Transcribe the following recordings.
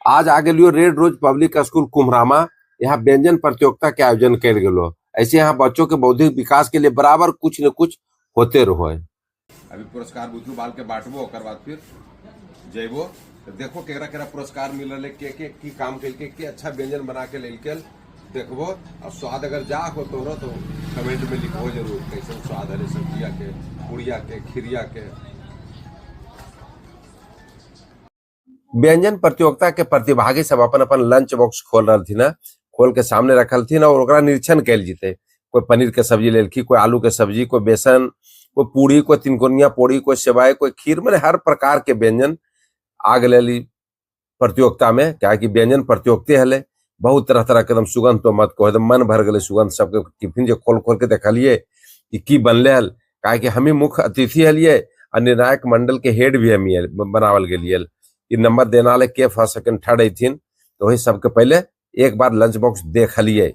आज आ गेलियो red rose public school कुम्हरामा। यहाँ व्यंजन प्रतियोगिता के आयोजन कयल गेलो। ऐसे यहाँ बच्चों के बौद्धिक विकास के लिए बराबर कुछ न कुछ होते रहो है। अभी पुरस्कार बुतरू बाल के बांटबो, ओकर बाद फिर जइबो तो देखो केकरा केकरा पुरस्कार मिल रहा, के के की काम के के अच्छा व्यंजन बना के लेल देखबो। और स्वाद अगर जा हो तोरो तो कमेंट में लिखो जरूर कैसन स्वाद है सब्जिया के, पुड़िया के, खीरिया के। व्यंजन प्रतियोगिता के प्रतिभागी सब अपन अपन लंच बॉक्स खोल रहा थी ना, खोल के सामने रखल थी ना और ओकरा निरीक्षण कैल जीते। कोई पनीर के सब्जी लेलखी, कोई आलू के सब्जी, कोई बेसन, कोई पूड़ी, कोई तिनकोनिया पूड़ी, कोई सेवाई, कोई खीर, मैंने हर प्रकार के व्यंजन आ गए प्रतियोगिता में। क्या कि व्यंजन प्रतियोगिता हले, बहुत तरह तरह के एकदम सुगंध तो मत कहो, एकदम मन भर गए सुगंध। सबके टिफिन जो खोल खोल के देखलिए कि की बनले हल, काहे कि हम ही मुख्य अतिथि हलिए और निर्णायक मंडल के हेड भी हम ही बनावल गेलिए। कि नंबर देना ले के फर्स्ट सेकंड थर्ड अथिन, तो वही सबके पहले एक बार लंच बॉक्स देखलिए।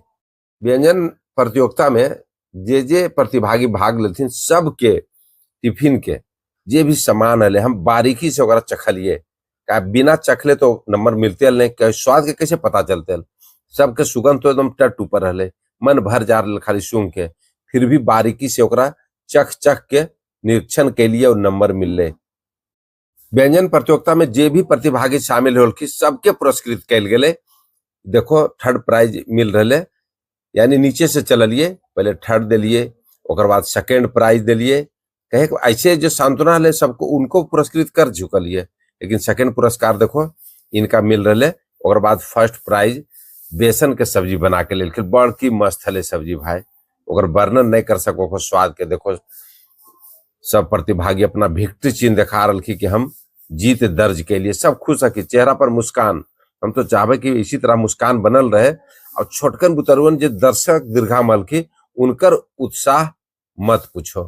व्यंजन प्रतियोगिता में जे जे प्रतिभागी भाग लेथिन सबके टिफिन के जे भी सामान हले हम बारीकी से ओकरा चखलिए। का बिना चखले तो नंबर मिलते हल नहीं, स्वाद के कैसे पता चलते हल। सबके सुगंध तो एकदम टट ऊपर हले, मन भर जा रहा खाली सूंघ के, फिर भी बारीकी से ओकरा चख चख के निरीक्षण के लिए और नंबर मिलले। व्यंजन प्रतियोगिता में जे भी प्रतिभागी शामिल होलखिन सबके पुरस्कृत कैल गेले। देखो थर्ड प्राइज मिल रहे, यानी नीचे से चललिए, पहले थर्ड दिलिए, ओकर बाद सेकेंड प्राइज दिलिए। कहे ऐसे जो सांत्वना हले सबको उनको पुरस्कृत कर चुकलिए, लेकिन सेकेंड पुरस्कार देखो इनका मिल रहे। ओकर बाद फर्स्ट प्राइज बेसन के सब्जी बना के लेलखिन, बड़की मस्त हले सब्जी भाई, ओकर वर्णन नहीं कर सको स्वाद के। देखो सब प्रतिभागी अपना विक्ट्री चिन्ह देखा रहा कि हम जीत दर्ज के लिए, सब खुश है कि चेहरा पर मुस्कान। हम तो चाहे कि इसी तरह मुस्कान बनल रहे। और छोटकन बुतरुअन जो दर्शक दीर्घा मल की उनकर उत्साह मत पूछो।